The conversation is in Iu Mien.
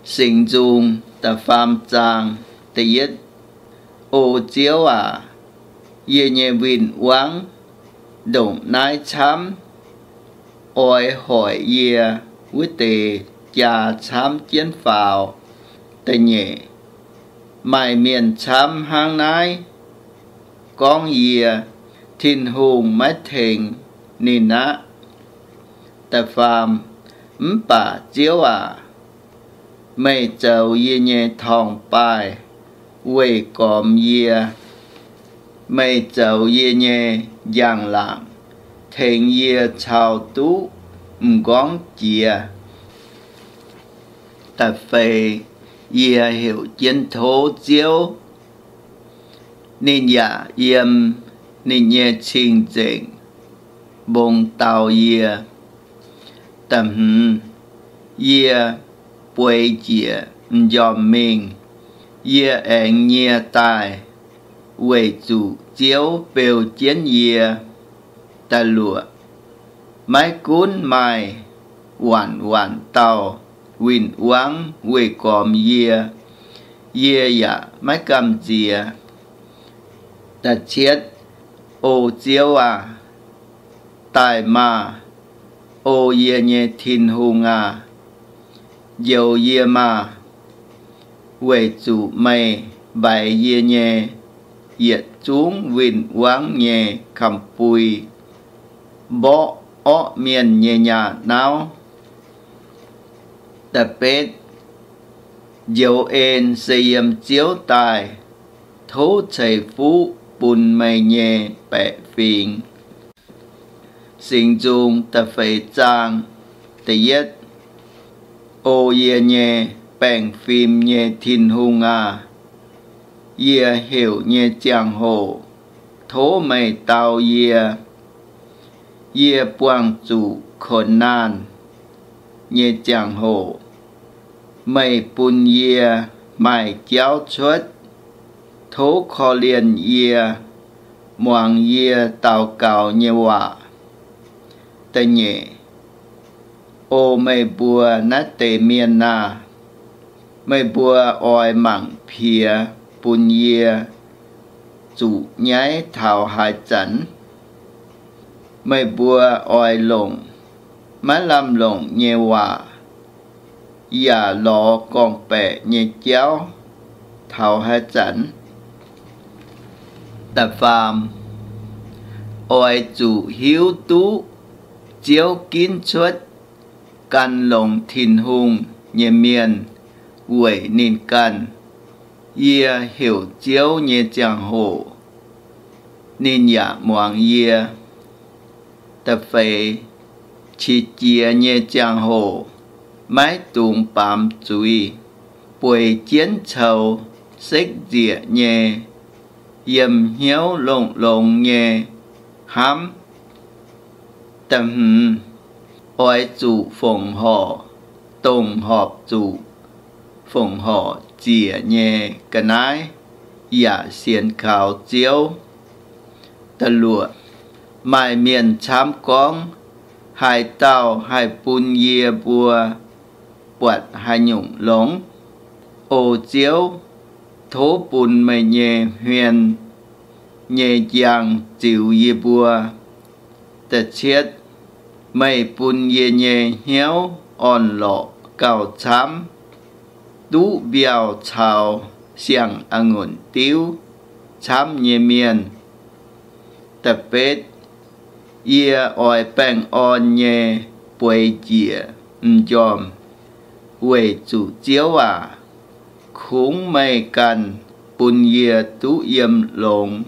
Singx Nzung da'faam zaang da'yietv. O Ziouv aac, yie nyei win-wangv, ndongc naaiv camv oix hoic yie wuov deix jaa camv jienv faaux. Da'nyeic, maaih mienh camv hnangv naaiv gorngv yie, Tin-Hungh maiv tengx ninh aqv. Da'faam, mv baac Ziouv aac, meih zoux yie nyei torngv-baaih weih gormx yie. Meih zoux yie nyei njang-laangc tengx yie caux duqv m'nqorngv jiex. Da'feix, yie heuc jienv tov Ziouv, ninh yaac yiem ninh nyei cing-nzengc mbong dau yie. Da'hmz, yie bueix njiec m'njormh mingh, yie aengx nyie daaih weic zuqc Ziouv beu jienv yie. Da'luoqc, maiv gunv maaih waanc waanc dauh win-wangv weih gormx yie, yie yaac maiv gamh nziex. Da'cietv, O Ziouv aac, daaih maah! O yie nyei Tin-Hungh aac, njoux yie maah! Weic zuqc meih mbaix yie nyei yietc zungv win-wangv nyei kamx-bui, mborqv orqv mienh nyei nyaah nauv. Da'betv, njoux en se yiem Ziouv daaih. Tov ceix fuqv bun meih nyei baeqc fingx. Singx Nzung da'feix zaang da'yietv. O yie nyei baengh fim nyei Tin-Hungh aah! Yie heuc nyei ziangh hoc tov meih dau yie. Yie buangh zuqc konx naanh nyei ziangh hoc, meih bun yie maaih jauv cuotv. Tov korv-lienh yie, muangx yie daux gaux nyei waac. Da'nyeic, O meih mbuo naaiv deix mienh aah! Meih mbuo oix mangc piex bun yie zuqc nyaiv taux haaix zanc? Meih mbuo oix longc maiv lamh longc nyei waac yaac lorz gorngv-baeqc nyei jauv taux haaix zanc? Da'faam, oix zuqc hiuv duqv Ziouv ginv cuotv gan longx Tin-Hungh nyei mienh weic ninh ganh. Yie heuc Ziouv nyei ziangh hoc, ninh yaac muangx yie. Da'feix, qiex jiez nyei ziangh hoc maiv dungx baamz zuiz, bueix jienv coux sekv nzieqc nyei, yiem hnyouv longx-longx nyei hnamv. Da'hmz, oix zuqc fongc horc, dongh horpc zuqc fongc horc ziec nyei ga'naaiv yaac sienx kaux Ziouv. Da'luoqc, maaih mienh camv gorngv, Haaix dauh haih bun yie mbuo buatc haaix nyungc longx? O Ziouv, tov bun meih nyei hmien nyei njang ziux yie mbuo. Da'cietv, meih bun yie nyei hnyouv orn-lorqc gauh camv, duqv mbiauh caux siang-a'ngunc diuv camv nyei mienh. Da'betv, yie oix baengh orn nyei bueix njiec m'njormh weic zuqc Ziouv aac, kungx meih ganh bun yie duqv yiem longx.